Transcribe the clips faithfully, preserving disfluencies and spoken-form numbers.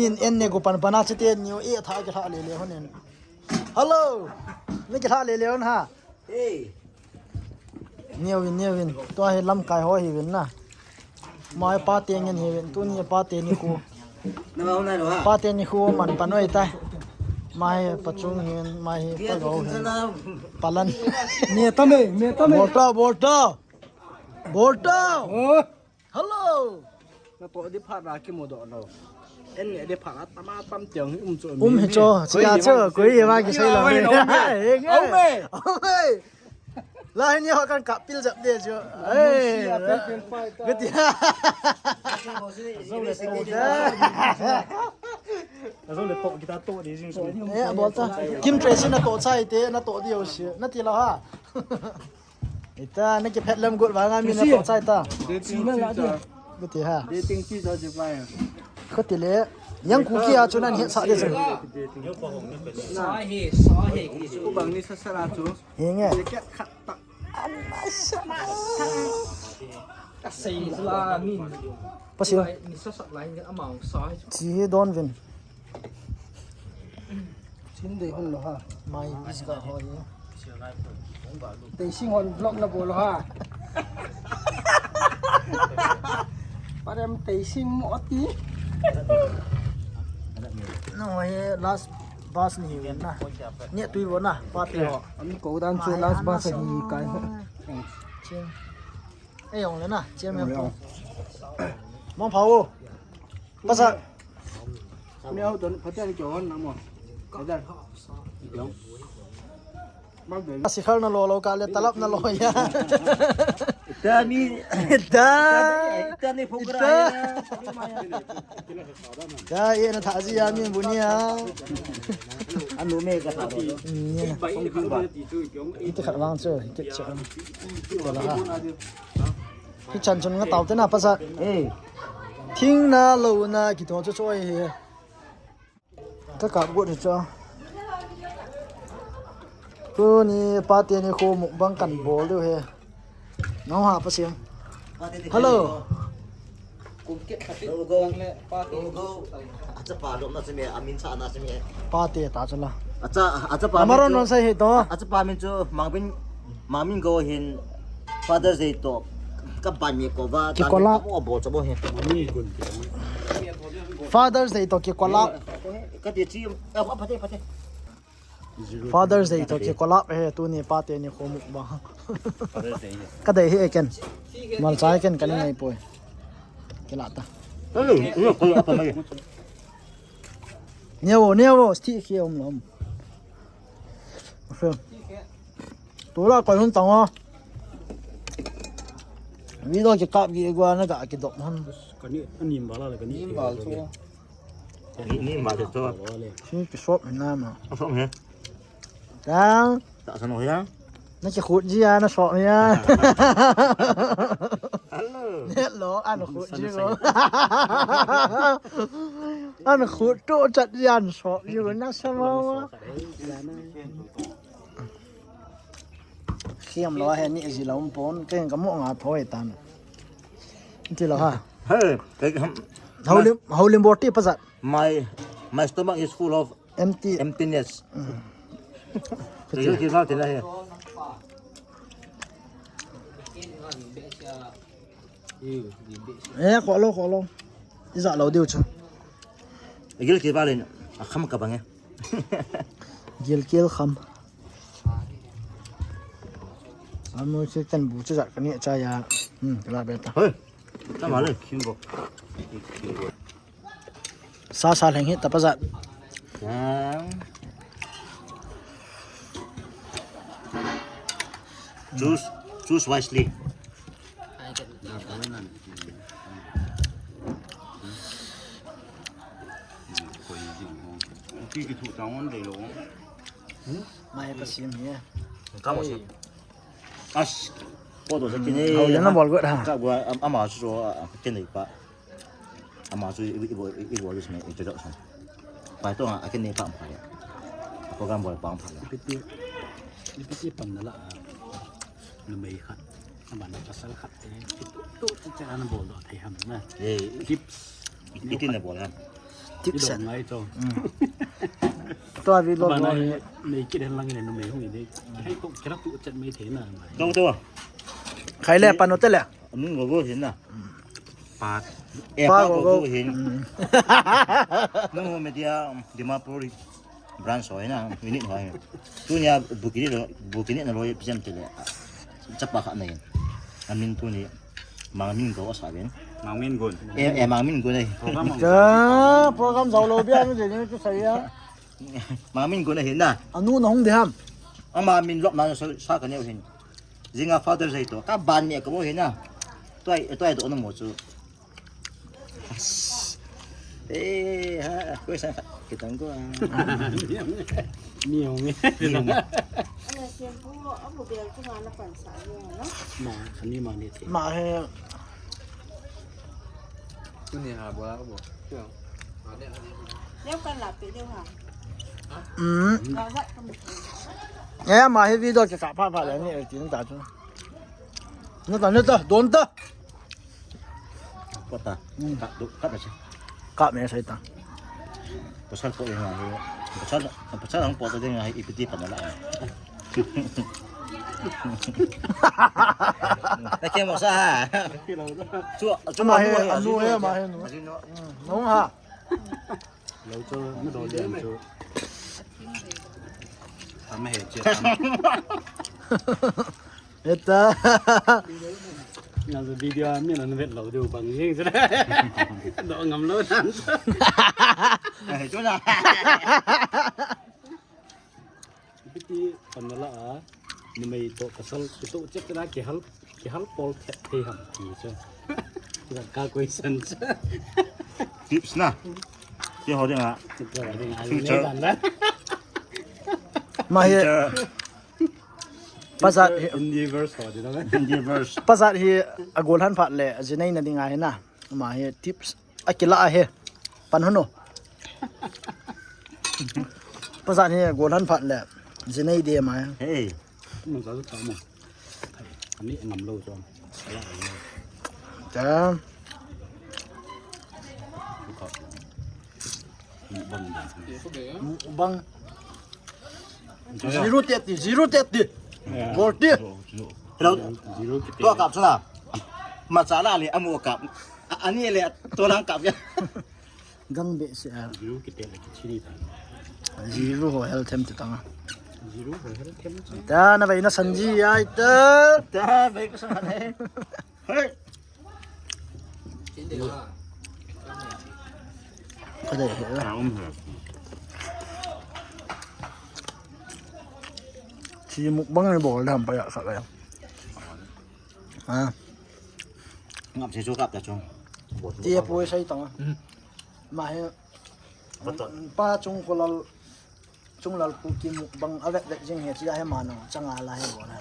In en ne go pan pana chete niu e tha ke tha le le hon en. Hello. Ni ke tha le le hon ha. Hey. Niu in, niu in. Tua hi lamkai ho hi vin na. Mai pa te ngen hi vin. Tuni pa te ni khu. Pa te ni khu man pan oi tai. Mai pa chung hin, mai hi pa go hin. Palan. Me ta me, me ta me. Bolta, bolta. Bolta. Oh. Hello. Na to di pha na ki mo do no. En ne di pha na tama tam tiang um cho. Um hi cho. Chia cho. Koi ye ma ki sai lo. Au me. Au me. La hin yo kan ka pil jap de cho. Hey. Good ya. Azong le to kita to di jing so. Eh, abol ta. Kim Tracy na to chai te, na to di yo si. Na ti lo ha. Ita, na kiphet lem got vang a mi na to chai ta. Dating chi cha. Kati ha. Dating chi cha chi pa ya. Kati le, yang ku ki a chu nan het sa de chu. Sa he, sa he ki chu. Ku bang ni sa sa la chu. He nge. Ye khat khat ta. Ka sei la min. Pasi. Ni sa sa lai nge amang sa he chu. Chi he don vin. Chin dei hun lo ha. Mai biska ho ye. Teising hon vlog na bol ha. Parem teising mo ti. No ye last bus ni hi na. Ni tui bo na pa te ho. Ami ko dan chu last bus hi kai. Chin. Ei, ong le na, chairman po. Mong phao. Pasa. Mi au ton, phaten kyo hon na mo. Phaten. Yo. Asi khal na lo lo ka le talap na lo ya. Ita mi. Ita. Ita ni program. Ka ye na tha ji ya min bu ni ya. Anu me ka tha do. Ni na. Ita khat vang chu, ita chu. Ita la ha. Ki chan chun nga tau te na pasa. Eh. Thing na lo na ki to chu choi he. Ka kap got hi chu. Tuni pa te ni khu mukbang kan bol diu he. Nau ha pa siam. Hello. Kum kit khat. Go, go. Go, go. Achapa dom na simi, amin sa na simi. Pa te ta chu la. Acha, achapa. Amaron non sai he to. Achapa min chu Mangbin, Mangmin go hin Father's Day to. Ka ban mi ko va. Ki kola. Ka mo bo cha bo he. Father's Day to ki kola. Ka ti chi, a, pa te, pa te. Father's Day to ki collab he tuni pa te ni khu mukbang. Father's Day. Ka dei hi ken. Malcha ken ka ni ngai poi. Ki la ta. Hello, hello, ko apa mai. Neo, neo, sti khi om lom. Okay. Tu la ko hun tang a. Video ki kap ki gua na ka ki dok han. Ka ni, ani bala le ka ni. Ni bal chu. Ni, ni ma te to. Si ki sop na ma. Sop he. Tang. Ta sa no ya. Na ki khut ji ya na sop ya. Hello. Ne lo an khut ji ko. An khut to chat ji an sop ji ko na sa ma ma. Khiam lo he ni ji lo pon ke ka mo nga thoi tan. Ti lo ha. Hey, hey, hmm. Haulim, haulim bor ti pa jat. My, my stomach is full of empty. Emptiness. Mm. Kati. Kati, kati, kati, kati. Eh, kho lo, kho lo. I ja lo diu chu. Gilkel valen, a kham ka bang e. Gilkel kham. Amo se kan bu chu ja ka ni cha ya. Hmm, la be ta. Hoi. Ta ma le. Kimbo. Sa sa leng hi ta pa jat. Yang. Choose, choose wisely. Mai pa sim hi. Ka mo sim. As, ko to sa kine. Hau le na bol got ha. Ka gua ama chu kine pa. Ama chu i, i, i, i bol, i bol, i bol, i bol, i bol. Pai to nga, a kine pa ang pha ya. Program bol pa ang pha ya. Ipiti, ipiti pan na la, numei khat, ama na pasal khat, eh, tu, tu, tu, tu, na bol do thei ham na. Eh, tips. Ipiti na bol ha. Tip sen. Ngai to. Tua vlog lo ni. Nei kit hen lang ni numei hung ni. Hai to kira tu chat mai thei na. To to. Khai le pan hotel le. Anung go go hin na. Pa. Eh, pa go go hin. Nung ho media Dimapur branch ho hin na. Minute ho hin. Tunia bukini lo, bukini na lo ye piam tele. Chapa kha na hin. Amin tuni. Mangmin go asa ben. Mangmin gun. Eh, eh, Mangmin gun eh. Program jao lo bia mi je ni tu sai ya. Mangmin gun eh na. Anu na hung de ham. Ama min lop na sa ka neu hin. Jinga Father jai to. Ka ban ni ka bo hin na. Tuai, tuai to na mo chu. Eh, ha, ko sa kitang ko. Ni hung. Ni hung. Ana siampu abu bel tu ma na pan sa ni na. Ma, ani ma ni te. Ma he. Tu ni ha bo la bo. Leo kan la pe leo ha. Mm. Ya ma he video ke ka pa pa le ni tin ta tu. Nata, nata, don ta. Kota. Ka, do, ka na si. Ka me sai ta. Pasal ko yang ahi. Pasal, pasal ang po ta ding ahi ipiti pa na la. Na ke mo sa ha. Chu, chu ma he, anu he, ma he nu. Nung ha. Lo chu, na do diam chu. Ama he che. Eta. Nga video mi na vet lo diu bang jing chu. Do ngam lo nan. Ai chu na. Piti panala a. Numei to pasal to check na ke hal. Kihal pol thei ham ti chu. Ka question chu. Tips na. Ti ho ding a. Future. Ma he. Pasal hi. Universe ho ding na. Universe. Pasal hi agol han phat le jinei na ding ahi na. Ma he tips. Akila ahi. Pan hanu. Pasal hi agol han phat le jinei de ma. Hey. Mun sa ta mo. Ani ngam lo chu. Ta. Bang. Zero thirty, zero thirty. Forty. Hello. Zero thirty. Tua kap sana. Ma chala le amu kap. Ani le to lang kap ya. Gang be se a. Zero kiti le kichini ta. Zero ho hel them ti tanga. Zero ho hel them. Ta na bai na sanji ai ta. Ta bai ko sana ne. Hey. Ka dei he. Chi mukbang ni bol dam pa ya sa ka ya. Ha. Ngap se chu kap ta chung. Ti a poi sai tang. Ma he. Pa chung ko lal. Chunglal pu ki mukbang a vet vet jing he chia he ma nang changa la he bol na.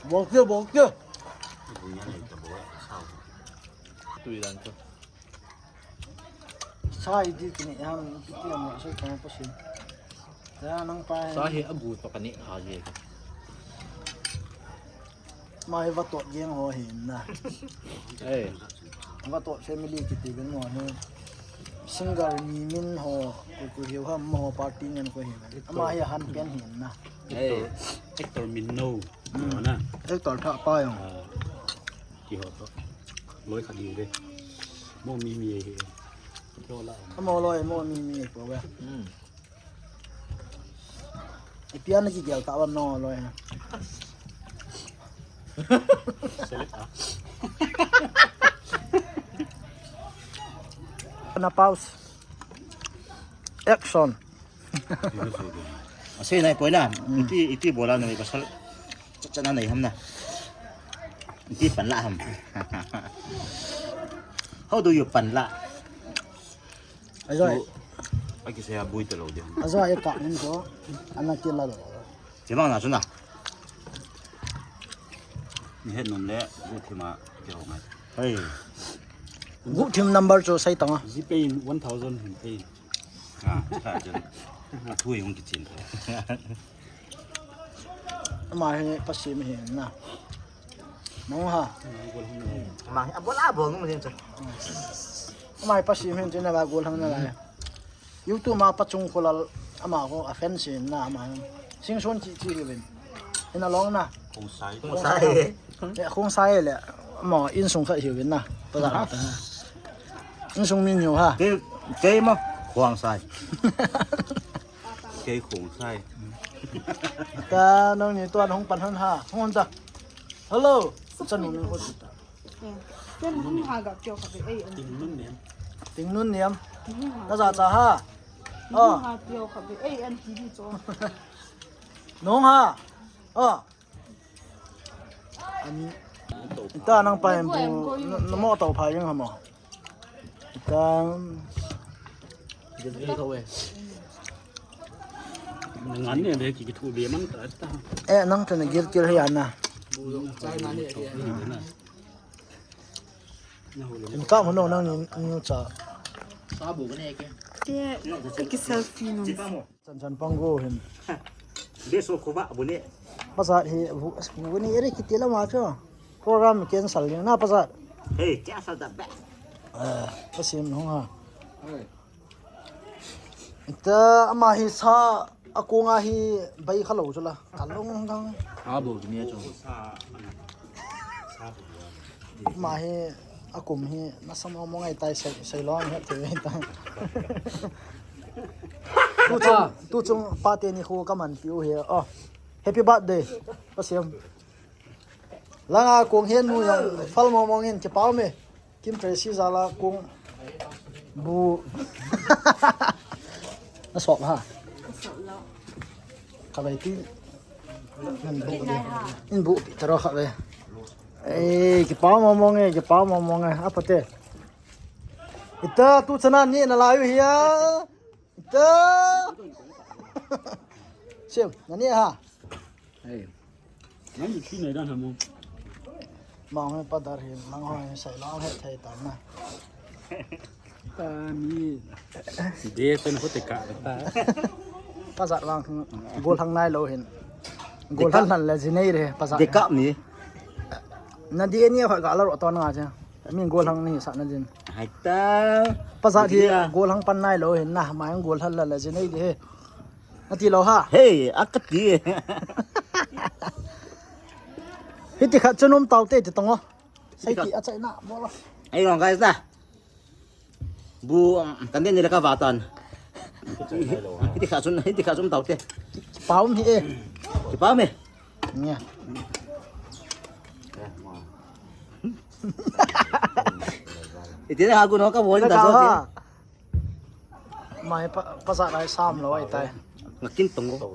Bol ke, bol ke. Tui dan chu. Sai di kini ham kiti am sai kang pa sin. Ta nang pa. Sa he abu to kani kha je. Mai vatot jeng ho hin na. Ei. Vatot family kiti ben mo hin. Singer mi min ho, ku ku hiu ham mo party ngen ko hin. Ama hi han pen hin na. Ei. Actor min no. Hmm. Na. Actor tha pa yong. Ah. Ki ho to. Loi kha di de. Mo mi mi hi. Lo la. Mo loi mo mi mi ko ba. Hmm. Ipi ana kigel ta bam no loi ha. Select ah. Na pause. Action. Asei nai poi na. Iti, iti bola na pasal. Cha cha na nai ham na. Iti panla ham. How do you panla? Ajo ai. Aki saya bui ta lo dia. Ajo ai ka nin ko. Ana kila lo. Che bang na chu na. Ni het nom le, guhthim a kihou ngai. Hei. Guhthim number chu sei tang a. GPay in one thousand hin pay. Ah, ka chen. A thu hung kichin. Ama hi pa sim hi na. Nang ha. Ama hi a bol a bol nung hin chu. Ama pa sim hin china ba gol hang na lai. YouTube ma pa chung khulal ama ko a fan sin na ama. Sing son chi chi hi vin. Ina long na. Khong sai. Khong sai. Ya khong sai le. Ama insung khat hi vin na. Pa da ta. Insung min yo ha. Kei kei ma khong sai. Kei khong sai. Ta nong ni tuan hong pan han ha. Hong ta. Hello. Sa nu ni ko ta. Ken hung ha ga kyo kha be ei an. Tingnun niam. Tingnun niam. Hung ha. Na za cha ha. Hung ha kyo kha be ei an ti di cho. Nong ha. Oh. An. Ita nang pa em bu. Na mo tau pha yang ha mo. Ita. Gil gil tho e. Ngan ne be ki thu be man ta ta. Eh nang ta na gil gil he ana. Chai na ne. Em ka mo nang ni ni cha. Sa bu ne ke. Te ki selfie no. Chan chan pang go hin. Be so ko ba bu ne. Pasat hi bu bu ni ere kiti la ma cho. Program cancel ni na pasat. Hey, cancel da ba. Eh, pasim hung ha. Hey. Ita ama hi sa a kong a hi bai kha lo chu la. Ka long dang. A bo ni chu. Ama hi a kum hi na sam mo ngai tai sai sai long he te tai. Tu chung tu chung pa te ni khu ka man piu he. Oh. Happy birthday. Pasiam. Langa kong hian nu jong fal mong mong in kipau me. Kim Tracy jala kong bu. Na sop ha. Ka bai ti. Nan bu ni. In bu pi taro kha ve. Eh, kipau mong mong e, kipau mong mong e. Apa te? Ita tu chana ni na layu hia. Ita. Siam, na ni ha. Hey. Nang ni chin nei dan ha mo. Mang he pa dar hin, mang ho he sai lang he thei ta na. Ta mi. De pen ho te ka ta. Pasat vang gol hang nai lo hin. Gol hang nan le jinei re pasat. De ka mi. Na di ni ho ga la ro to na che. Min gol hang ni sa na din. Hai ta. Pasat hi gol hang pan nai lo hin na, ma gol hal la la jinei de. Ati lo ha. Hey, a ka ti. Hiti khat chun um tau te ti tongo. Sai ti a chai na mo lo. Ai long guys na. Bu um, kan den ni la ka vatan. Hiti khat chun, hiti khat chun tau te. Pau mi e. Ki pau mi. Nia. Iti na ha gu no ka bo ni ta so. Mai pa pa sa lai sam lo ai tai. Ngakin tong go.